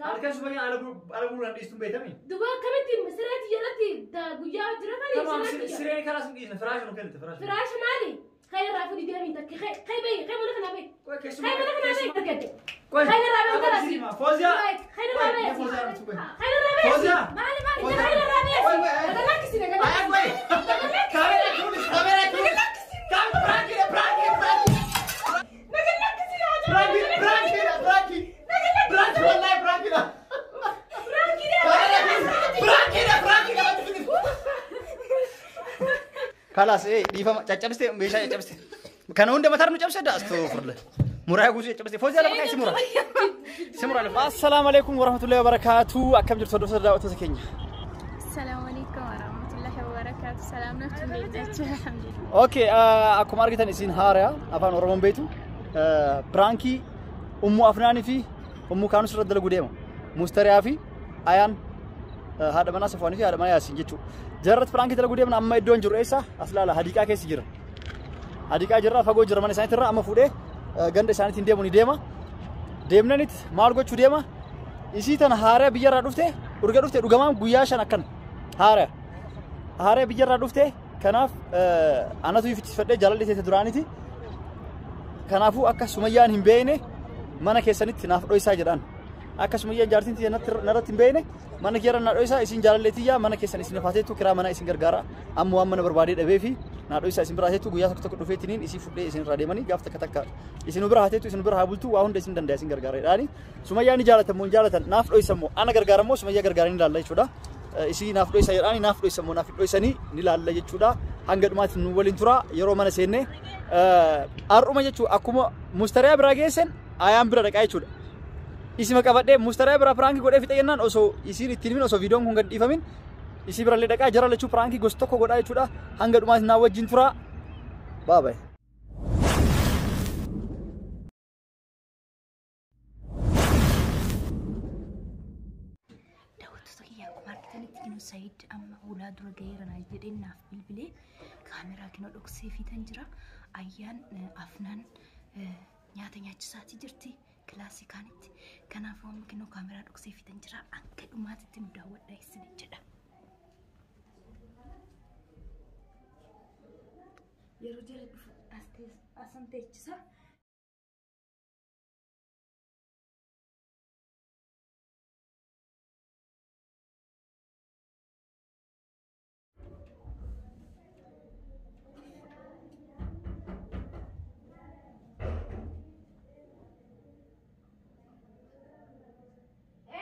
kaa. Halkan Sumayyaan ala buluudhaan dhiistuun beekami. Duba akkamitti sireetti jalatti guyyaa jira kani Tamaam sireetti. Sireen karaa sun dhiisna firaasha nu kennite firaasha. Firaasha maali? Kee irraa fudhi deemi takki kee bahi kee mana kana bahi. Qoy keessumaa. Kee mana kana bahi argate. Qoy. Kee irraa bahi gara si. Fooziyaa. Kee irraa bahi. Kee irraa bahi. Fooziyaa. Maali maali kee irraa bahi. Nagalakisi nagalakisi. Ayaan qoy. Kaamera kunis kaamera kunis. Kaamera piraankiidha piraankiidha piraankiidha. Nagalakisi Piraankiidha piraankiidha piraankiidha. Piraankiidha wallaahi piraankiidha. Piraankiidha. Piraankiidha piraankiidha. Kalaas dhiifama caccabsite meeshaa caccabsite. Kana hunda mataa nu cabse astaghfirullah. Muraa guutuu caccabsite. Fooziyaa lafa kaa'e si mura. Si mura lafa. Assalaamu alaikum warahmatullahi wabarakatuh. Akkam jirtu hordoftoota daawwattoota keenya. السلام عليكم ورحمة الله وبركاته. سلام ናችሁ? እንዴት ናችሁ? አልሐምዱሊላህ። Okay, akkuma argitan isin haaraa afaan Oromoon beektu piraankii Ummu Afnaanii fi Ummu Kaanus irra dalagu deema. Mustariyaa fi Ayaan haadha manaa Safaanii fi haadha manaa Yaasiin jechuudha. Jarratti piraankii dalagu deemna amma iddoon jiru eessa? As laala hadiiqaa keessa jira. Hadiiqaa jirra fagoo jira mana isaaniitirra amma fuudhee ganda isaaniitiin deemu ni deema. Deemnanit maal gochuu deema? Isii tana haaraa biyyarraa dhufte urga dhufte dhugamaan guyyaa 5 akkana haaraa. Haaraa biyyarraa dhufte kanaaf anatu ifichifadhee jaalalli teete duraaniti. Kanaafuu akka Sumayyaan hin beekne mana keessanitti naaf dho'isaa jedhaan. Akka Sumayyaan jaartiin tiyya narratti hin beekne mana keerra naa dho'isaa isin jaalallee tiyyaa mana keessan isin hafaateettu kiraa mana isin gargaara. Amma waan mana barbaadee dhabee fi naa dho'isaa isin bira haateettu guyyaa tokko tokko dhufeetiniin isii fudhee isin irraa deemanii gaaf takka takka isin bira haateettu isin bira haa bultu waa hunda isin danda'a isin gargaara jedhaani. Sumayyaan ni jaalatan moo hin jaalatan naaf dho'isan moo ana gargaara moo Sumayyaa gargaara ni ilaalla jechuudha. Isii naaf dho'isa jedhaani naaf dho'isan moo naaf dho'isanii ni ilaalla jechuudha. Hanga dhumaatti nu waliin tura yeroo mana seenne har'uma jechuudha akkuma Mustariyaa biraa geessen Ayaan bira dhaqaa jechuudha. Isima qabadhee Mustariyaa biraa piraankii godhee fixe jennaan osoo isiin ittiin himin osoo viidiyoon kun gad dhiifamin isii birallee dhaqaa jara lachuu piraankii gosa tokko godhaa jechuudha. Hanga dhumaatti naa wajjin tura. Baabay. Daawwattoota kiyya akkuma argitanitti kinoo Said amma ulaa dura gaheera naa jedheen naaf bilbilee kaameraa kinoo dhoksee fiitan jira. Ayyaan Afnaan nyaata nyaachisaatii jirti kilaasii kaanitti. Kanaafuu amma kinoo kaameraa dhoksee fiitan jira. Hanga dhumaatitti nu daawwadhaa isin jedha. Yeroo jala dhufu asan teechisa.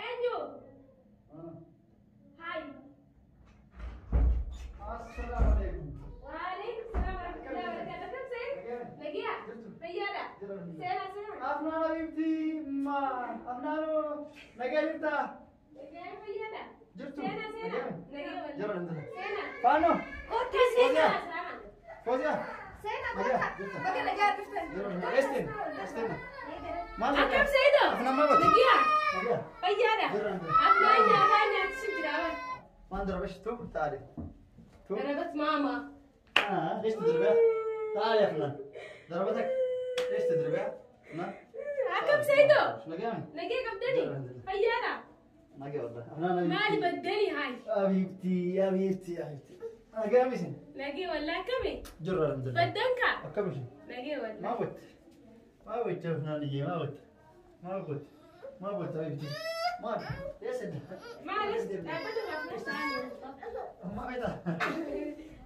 Eenyu? Hai. Assalaamu alaikum. Waalaikum salaam warahmatullahi wabarakatuh. Akkam seen? Nagiyaa? Fayyaadha? Seenaa seenaa. Afnaan Habibti ma Afnaanoo nagaa jirtaa? Nagaa fayyaadha? Jirtu? Seenaa seenaa. Nagaa wallaahi. Jira alhamdulillah. Seenaa. Faanoo. Kottu seenaa. Salaama. Fooziyaa. Seenaa Nagaa jirta? Baga nagaa dhuftan. Jira alhamdulillah. Esteen Esteen. Maal Akkam Seedo? Afnaan maal gooti? Nagiyaa? Nagaa. Fayyaadha? Jira alhamdulillah. Afnaan nyaataa nyaachisu jira. ما ضربش تو تعالي تو ضربت ماما. ليش تضربها؟ تعالي يا فلان ضربتك ليش تضربها؟ نعم Akkam Seedo? نجامي Nagaa qabdani? Fayyaadha? نجا والله أنا Maali baddani haay? حبيبتي يا حبيبتي يا حبيبتي أنا قامي سن Nagee wallaahi akkami? جرة الحمد لله Baddanka? أكمل Nagee ما wallaahi. بت ما بت يا فلان ما بت ما بت ما بت حبيبتي ما ليش Maalis dhaabbata Afnaan ta'anii. ما بيدا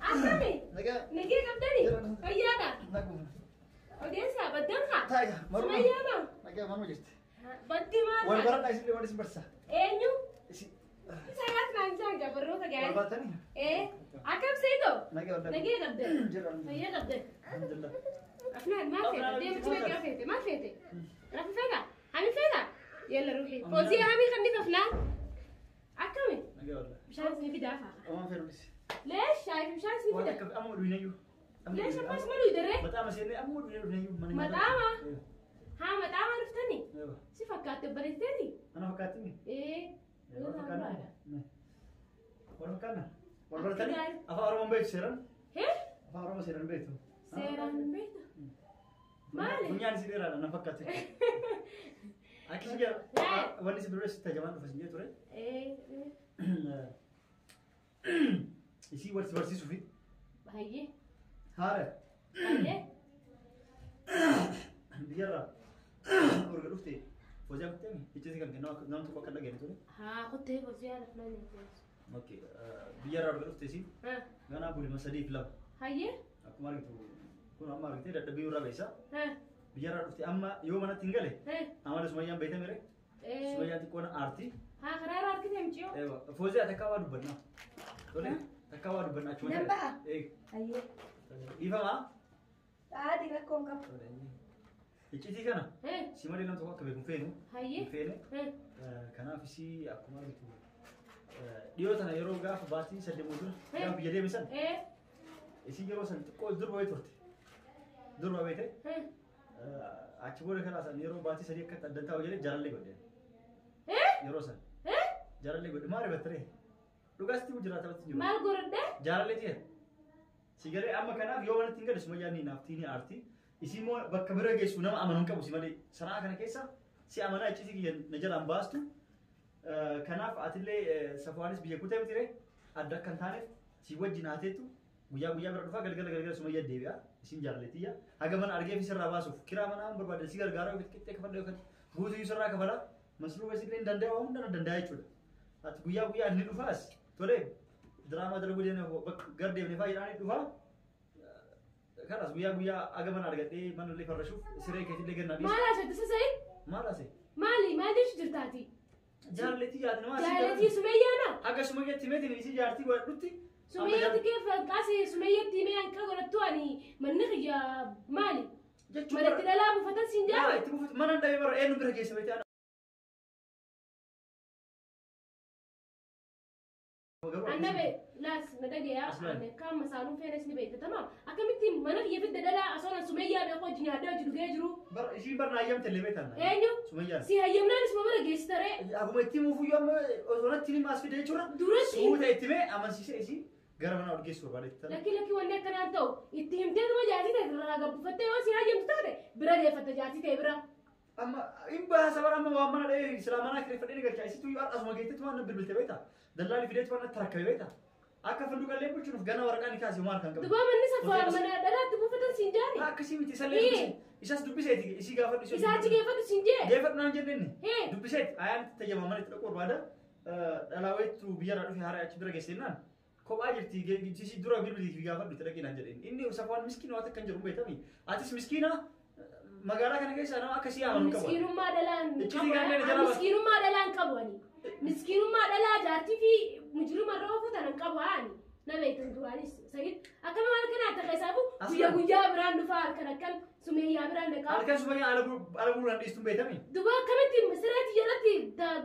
Akkami? نجا Nagee qabdani? Fayyaadha? نجا Odeessaa baddanka? تعالي مرة Sumayyaadha? نجا ما وجدت Baddi maal? والبرد عايز اللي وريس برسا Eenyu? Sagaat naan jaan gabarroota gaarii. والبرد Ee, akkam Seedo? نجا والله Nagee qabde? جرة الحمد لله Fayyaa qabde? الحمد لله Afnaan maal feete? Deemti meeqa feete? Maal feete? Rafi feeta? Hami feeta? Yalla ruuxi. Foozii hamii kannif Afnaan? Akkami? نجا والله Bishaan isin fidaa fa'a. أمان فين بس Leesh shaayif bishaan isin ولا fida? كف أمو دوينيو Leesh ammas malu idarree? مطعم سيني أمو دوينيو Maxaama? Haa maxaama dhuftani? أيوه Si fakkaatte bareeddani? أنا فكرتني Ee. ولا فكرنا ولا فكرنا ولا برتني أفا أروم بيت سيران Hee? أفا أروم سيران بيتو Seeraan hin beektu. Maali? Funyaan si dheeraadha na fakkaate. Akkasii jira. Wanni si dura sitti tajaajilaa dhufa siin ture. Isii wal si barsiisuu fi. Hayyee. Haara. Hayyee. Biyyarraa urga dhufte hojii kuttee icciitii kan kennaa nama tokko akka dhageenye ture. Haa kuttee hojii haala filan. Okay. Biyyarraa urga dhufte isiin ganaa bulima 3 fi 2. Hayyee. Akkuma argitu kun amma argitee dadhabbii irraa beessa. Biyyarraa dhufte amma yoo manatti hin gale amala Sumayyaan beekame ree. Sumayyaan xiqqoon aartii. Haa karaa irraa argite miciyoo. Fooziyaa takkaa waa dubbannaa. Tole takkaa waa dubbannaa achuma. Nan ba'a. Hayyee. Dhiifamaa. Haati rakkoon qabu. Icciitii kana si malee nama tokko akka beeku hin feenu. Hayyee. Hin feene. Kanaaf isii akkuma argitu dhiyoo tana yeroo gaafa baatii 8 dura gaafa biyya deeme san isii yeroo san xiqqoo durba wayii turte. Durba beekte achi booda karaa san yeroo baatii 3 akka addan taa'u jedhee jaalallee godhe. Yeroo san jaalallee godhe maal ribattire? Dhugaasti jiraata watti jiru. Maal godhadhe? Jaalallee tiya. Si galee amma kanaaf yoo manatti hin gale Sumayyaan ni naaftii ni aarti. Isii immoo bakka bira geessu nama amanu hin qabu si malee sanaa kana keessa si amanaa icciitii kiyya na jalaan baastu. Kanaaf atillee Safwaanis biyya kutee miti ree adda akka hin taaneef si wajjin haateetu guyyaa guyyaa bira dhufaa galgala galgala Sumayyaa deebi'a. Isin jaalalletiyya. Haga mana argee fi sirraa baasuuf kiraa manaa hin barbaadde si gargaara yookiin qixxee kafadha yookiin guutuu sirraa kafala masruufa isillee hin danda'u hunda na danda'a jechuudha. Ati guyyaa guyyaa inni dhufaas tolee diraamaa dalaguu deemne bakka gar deemne fa'aa jedhaanii dhufaa. Kanas guyyaa guyyaa aga mana argadhee mana illee farrashuuf siree keetillee gannaa dhiisa. Maal haasofte Sayid? Maal haase? Maali maal jechu jirtaati? Jaalalleetii yaadni nama Jaalatii Sumayyaana? Haga Sumayyaatti meetiin isii jaartii godhadhutti. Sumayyaatti kee qaasi Sumayyaatti mee hanqa godhattu ani manni kiyya maali? Jechuun Manatti dhalaa buufatan siin Yaa jaa? Itti buufatu mana hin dhabee bara eenyu bira geessa beektaa? Annabe laas na dhagayaa Aslaan. Kan masaanuun feenes ni beekta tamaam akkamitti mana kiyya fidda dhalaa osoo Sumayyaa beeku hojii nyaadhaa hojii dhugee jiru. Bara isiin bara naayyamte illee beektan. Eenyu? Sumayyaan. Si hayyamnaan isuma bira geessita ree? Akkuma itti himuuf amma osoo natti himaa as fide jechuudha. Duratti Suuta itti himee amansiisee isii gara mana ol geessu barbaadetti. Lakki lakki wanni akkanaan ta'u itti himtee tuma jaartii ta'e irraa gabbufattee yoo si hayyamtu taate bira deeffatta jaartii ta'e bira. Amma hin baasa bara amma waan mana dhahee silaa manaa kireeffadhee ni galcha. Isitu asuma geettetti waan na bilbilte beekta. Dallaalli fideetti waan natti rakkabe beekta. Akka funduqallee bulchuuf gana waraqaa ni kaase maal kan qabu. Dubaa manni safaa mana dhalaatti buufatan siin jaari. Akkasii miti isallee dubbise. Isas dubbiseeti isii gaafadhu. Isaa achi geeffatu siin jee. Geeffadhu naan jenneenni. Hee. Dubbiseeti ayaan itti tayyama mana itti dhaquu barbaada. Dhalaaweetu biyyarraa dhufe haaraa achi bira geesse jennaan. Kophaa jirti isii dura bilbiliif gaafadhu itti dhaqii naan jedheen. Inni Safwaan miskiina waan akka hin jiru beekami. Atis miskiina magaalaa kana keessa nama akkasii amanu qabu. Miskiinummaa dhalaan Icciitii kanneen jala baas- Miskiinummaa dhalaan qabu ani. Miskiinummaa dhalaa jaartii fi mujrima irra oofuu tanan qabu ani. Na beektan duraanis Sayid akkami waan kana akka keessaafu guyyaa guyyaa biraan dhufaa halkan akkan Sumeeyyaa biraan dhaqaa. Halkan Sumayyaa ala buruudhaan dhiistuun beekami. Duba akkamitti sireetti jalatti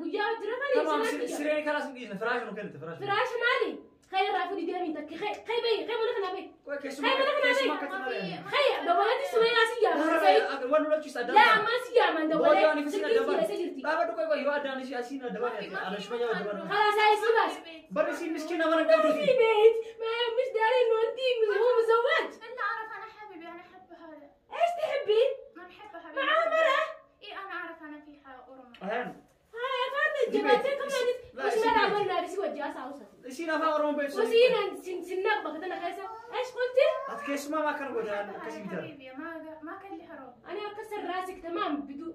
guyyaa jira Tamam fali sireetti. Sireen karaa sun dhiisna firaasha nu kennite firaasha. Firaasha maali? Khayr irraa fudhi deemi takki khay bayi khay mana kana bayi. Qoy keessuma Khayr mana kana keessuma bayi. akka tanaa. Khay dabalatti Sumeeyyaa si yaama Sayid. Waan nu lachiis addaan. Laa ammaa si yaaman dabalee silkii si jirti. Dhaabadhu qoy qoy yoo addaan isii asiin adda baane ala Sumayyaa adda baane. خلاص هاي سيباس. Barri isiin miskiina mana qabduuti. في بيت ما مش داري انه انت هو مزوج. الا اعرف انا حبيبي انا احب هذا. ايش تحبي؟ ما نحب حبيبي. معاه مرة. اي انا اعرف انا في اورما. Ayaan هاي يا فندم جبتكم لا، مش اسمي انا بيت. عملنا بس وجه اوسط. Isiin afaan Oromoo beektu. وسينا سنك بقتنا خيسة ايش قلتي؟ Ati keessumaa maa kana goota akkasii bitaa. حبيبي ما كان لي هروب. انا اكسر راسك تمام بدون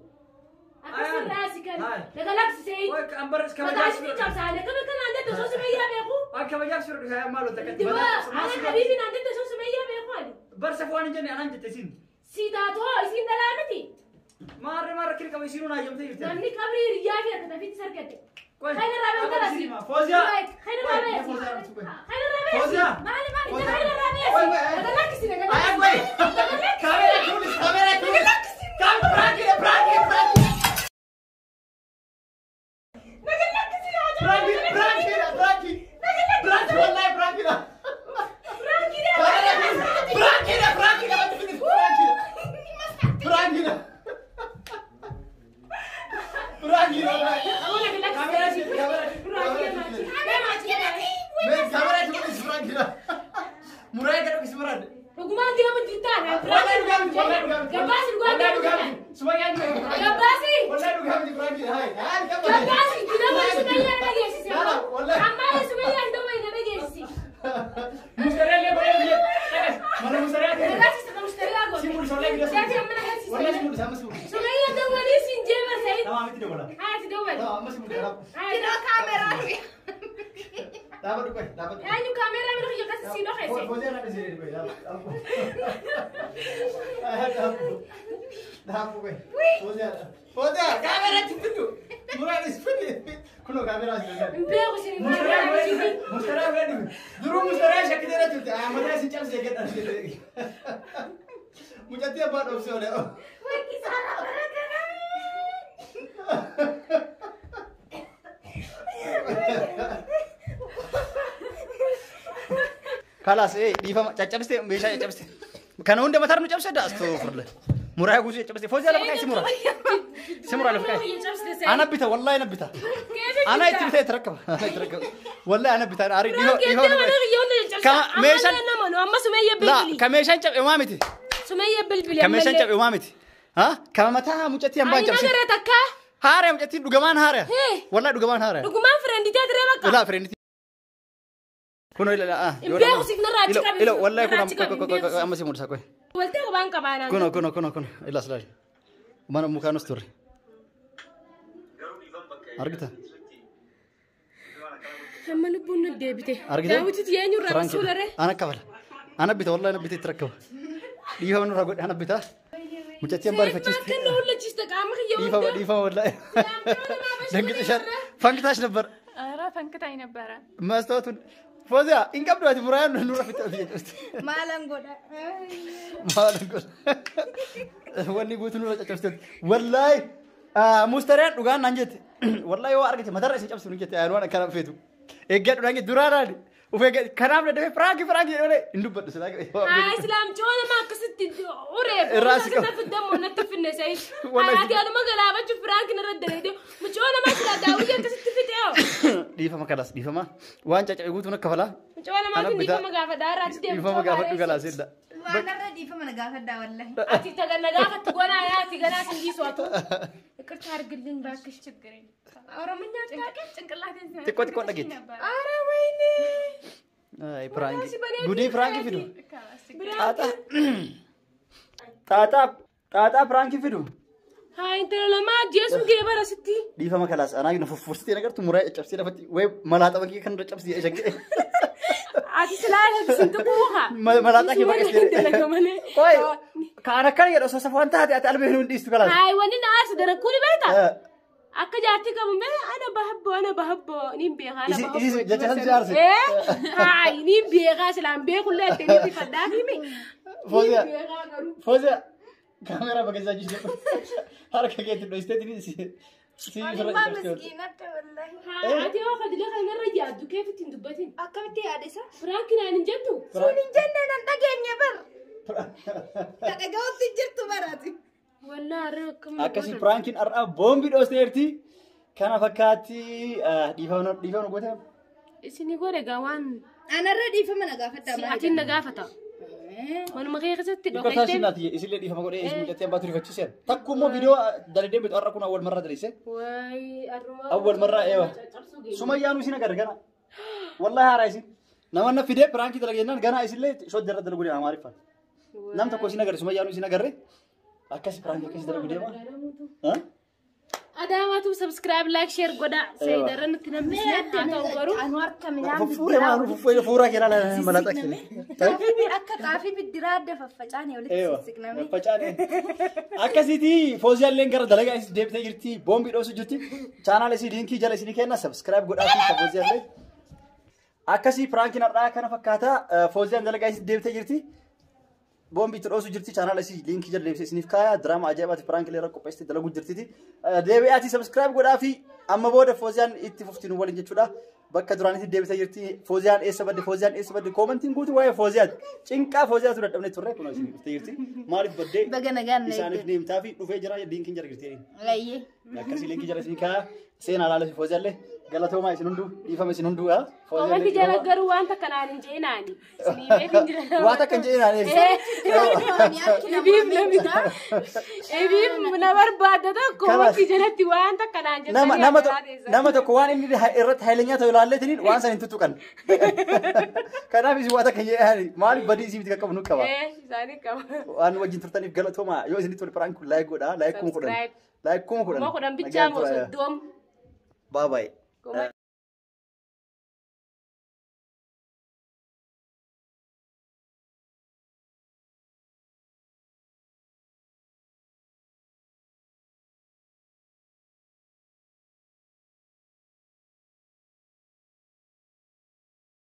اكسر آه. راسك انا هاي. لغلاكس سيد. Qoy an barris ما kabajaa تعرفش كم ساعة كم كان عندك شو سمية بيخو؟ An kabajaa si fudhu maal wanta akkatti. دوا انا حبيبي عندك شو سمية بيخو Bar Safwaan hin jenne anaan jette isiin. سيداتو اسين دلامتي. Maarree maarra kiri qaba isiinuu naayyamtee jirti. Namni qabrii hiriyaa fi harka tafiitti sarkate. Qoy. خير الرابع Amma ترى. Fooziyaa. خير الرابع. خير الرابع. Fooziyaa. مالي مالي خير الرابع. Qoy qoy. لغلاكس Ayaan qoy. Kaamera tuulis kaamera tuulis. Kaam piraankiidha piraankiidha piraankiidha. Piraankiidha piraankiidha piraankiidha. Piraankiidha wallahi piraankiidha. Kaamera tuulis piraankiidha piraankiidha wanti finis piraankiidha. Piraankiidha. Piraankiidha wallahi. Kaamera tuulis kaamera Mee kaamera tuulis piraankiidha. Muraayee gadhu kisi muraadde. Dhugumaan deemu jirtaan. Wallahi dhugaa miti wallahi dhugaa miti. Gabbaasi dhugaa Wallahi deemu dhugaa jirtaan. miti. Sumayyaan dhugaa miti. Gabbaasi. Wallahi dhugaa miti. Amma si mul'ata. Kinoo kaameraa. Dhaabadhu qoy, dhaabadhu. Eenyu kaameraa mana kiyya keessa sii dhokeesse? Foozee na dhisee qoy, dhaabadhu. Dhaabadhu. Dhaabadhu qoy. Foozee. Foozee kaameraa itti fiddu. Muraanis fiddi. Kunoo kaameraa si Hin beeku isin hin Mustaraa bira dhufe. Duruu mustaraa shakkiteera turte. Mataa isin cabsee gad dhabsee. Mucattii abbaa dhoofsee oole. Kalaas dhiifama caccabsitee meeshaa caccabsite. Kana hunda mataa nu cabsee astoofulla. Muraa guutuu caccabsite. Foozii lafa kaa'e si mura. Si mura lafa kaa'e. Ana bita wallahi ana bita. Ana itti bitee itti rakkaba. Ana itti rakkaba. Wallahi ana bita. Ari dhiifama dhiifama. Meeshaan amma Sumeeyya La bilbili. ka meeshaan cabe maa miti. Sumeeyya bilbili. Ka meeshaan cabe maa miti. Ha? Ka mataa mucattii hambaan Ani cabsite. nagara takka. Haara mucattiin dhugamaan haara. Hee. Wallahi dhugamaan haara. Dhugumaan fireenditee tiree bakka. Ilaa fireenditi. Kunoo ila ah. Hin beeku siif narraa achi qabi. Ila wallahi kun Narraa achi qabi, hin beeku. amma si mul'isa qoy. Waltee qubaan qabaanaan. Kunoo kunoo kunoo kunoo ila silaali. Mana mukaanus turre. Argita? Amma lubbuun nu deebite. Argite? Daawwititti eenyurraa Firaanki. bisuularee? Ana kabala. Ana bita wallahi ana bita itti rakkaba. Dhiifama nurraa godhe ana bita. Mucattii hambaa rifachiiste. Akka na hollachiiste qaama kiyya Dhiifama hunda. dhiifama wallahi. ደንግጠሻል። ፈንክታሽ ነበር ኧረ ፈንክታኝ ነበረ። መስታወቱን ፎዚያ inqabdu ati muraan nurra fitte Maalan godha. Maalan godha. Wanni guutuu nurra caccabsite. Wallahi mustariyaan dhugaan naan jette. Wallahi yoo argite matarra isin cabsu nu jette ayaan waan akkana feetu. Eeggadhu naan jette duraa laali. Uf eeggadhu kanaaf dadhabee firaanki firaanki jedhee malee hin dubbadhu silaa. Haa islaam coona ma akkasitti uree. Irraa si qabu. Akkasitti fiddamoo natti finne sayid. Wallahi. Ati anuma galaabachuuf firaanki narra dalagde. Mucoona ma silaa daawwitii akkasitti fixee hoo. Dhiifama kalaas dhiifama. Waan caccabe guutuun akka falaa. Mucoona maatiin dhiifama gaafadha irraa achi deemu. Dhiifama gaafadhu kalaas edda. Waan irra dhiifama na gaafadhaa wallahi. Ati taganna gaafattu gonaa yaa ati ganaa sin dhiisu atu. ይቅርታ አድርግልኝ እባክሽ። ችግር የለም። ኦሮምኛ አታውቂም? ጭንቅላቴን xiqqoo xiqqoo dhageetti. ነበረ። ኧረ ወይኔ Ay, piraanki. Gudii piraanki fidu. ከላስ ችግር Xaaxaa. Xaaxaa xaaxaa piraanki fidu. haa intala lamaa ajjeesuun kee bara sitti. Dhiifama kalaas anaa na fuffursitee nagartu muraa caccabsitee lafatti wayi malaaxa bakkee kan irra cabsitee shakkee. Ati silaa sin tuquu haa. Malaaxa kee baqestee. Dalaga malee. Qoy kaan akkana jedhu osoo safaan taate ati albee nu hin dhiistu kalaas. Haa wanni na aarsu darakkuu ni beektaa? Akka jaartii qabu mee ana bahabbo ana bahabbo niin beekaa ana Isi- bahabbo. isi jecha san si aarse? Haa niin beekaa silaan beekullee attee ni fadhaa himi. Fooziyaa. Niin beekaa garuu. Fooziyaa kaameraa baqessaa jirtu harka keetti dho'isteetiin si si Ilmaa miskiinadha wallahi. Haa ati yoo kadilee kanarra yaaddu keef ittiin dubbatin. Akkamitti yaada isa? Firaanki naan hin jettu. Sun hin jenne nan dhageenye bar. Dhaga'utti jirtu baraati. Wallaa har'a akkam. Akkasii piraankiin har'a boombii dhoosteerti. Kana fakkaatti dhiifama dhiifama goote. Isin godhe gaa waan Anarra dhiifama na gaafadhaa. ati na gaafata. Manuma kee keessatti Dhiqotaa dhokattee. shinaati isillee dhiifama godhee isin mucattii hambaa turifachiiseen. Takku immoo viidiyoo dalagdee bitu har'a kun awwal marraa daleesse. Wayi arruma. Awwal marraa eewa. Caccabsuu geesse. Sumayyaanuu isin agarra gana. Wallahi haaraa isin. Nama na fidee piraankii dalagee jennaan ganaa isillee shoddee irra dalaguu deema Amaariffaan. Nam tokko isin agarre sumayyaanuu isin agarre. Akkasi piraankii akkasi dalaguu deema. Adaamaatu subscribe like share godha. Seedarra nutti namni haa ta'u garuu. Anu harka midhaan Fufuure maal fufuure fuuraa kee laala malaaxa kee. Akka xaafii biddiraa adda faffacaane walitti Eewa. sissiqname. Facaane. Akkasiiti fooziyaalleen gara dalagaa isii deebitee jirti. Boombii dhoosu jirti. Chaanaal isii liinkii jala isinii kenna subscribe godhaa fi fooziyaallee. Akkasii piraankiin har'aa kana fakkaata. Fooziyaan dalagaa isii deebitee jirti. Boombii itti dhoosu jirti. Chaanaal isii liinkii jala deebisee isiniif kaaya. Diraama ajaa'ibaati piraankilee irra qopheessitee dalaguu jirtiti. Deebi'aatii subscribe godhaa fi amma booda fooziyaan itti fufti nu waliin jechuudha. Bakka duraanitti deebitee jirti. Fooziyaan eessa badde? Fooziyaan eessa badde? Koomantiin guutuu waa'ee fooziyaati. Cinqaa fooziyaatu dadhabnee turre kun isin dhuftee jirti. Maaliif baddee? Baga nagaan na Isaaniif deemtaa fi dhufee jira liinkiin jala jirti. Layyee. Akkasii liinkii jala isin kaaya. Seenaa laala fi fooziyaallee galatoomaa isin hunduu dhiifama isin hunduu. Komanti jala garuu waan takka naan hin jeenaani. Isinii beekin jira. Waan takka hin jeenaani. Ibiif namni ibiif na barbaadda tokko komanti jalatti waan takka naan Nama jettanii nama akka tokko nama tokko waan inni irratti hailenyaa ta'u ilaalleetiniin waan san hin tuttuqan. Kanaaf isin waan takka hin jeenaani. Maaliif badii isii miti kan qabu nu qaba. Isaanii qaba. Waan wajjin turtaniif galatoomaa yoo isinitti tole piraank kun like godhaa like 10,000. Subscribe. Like 10,000. 10,000 bichaa moo 30. Bye bye.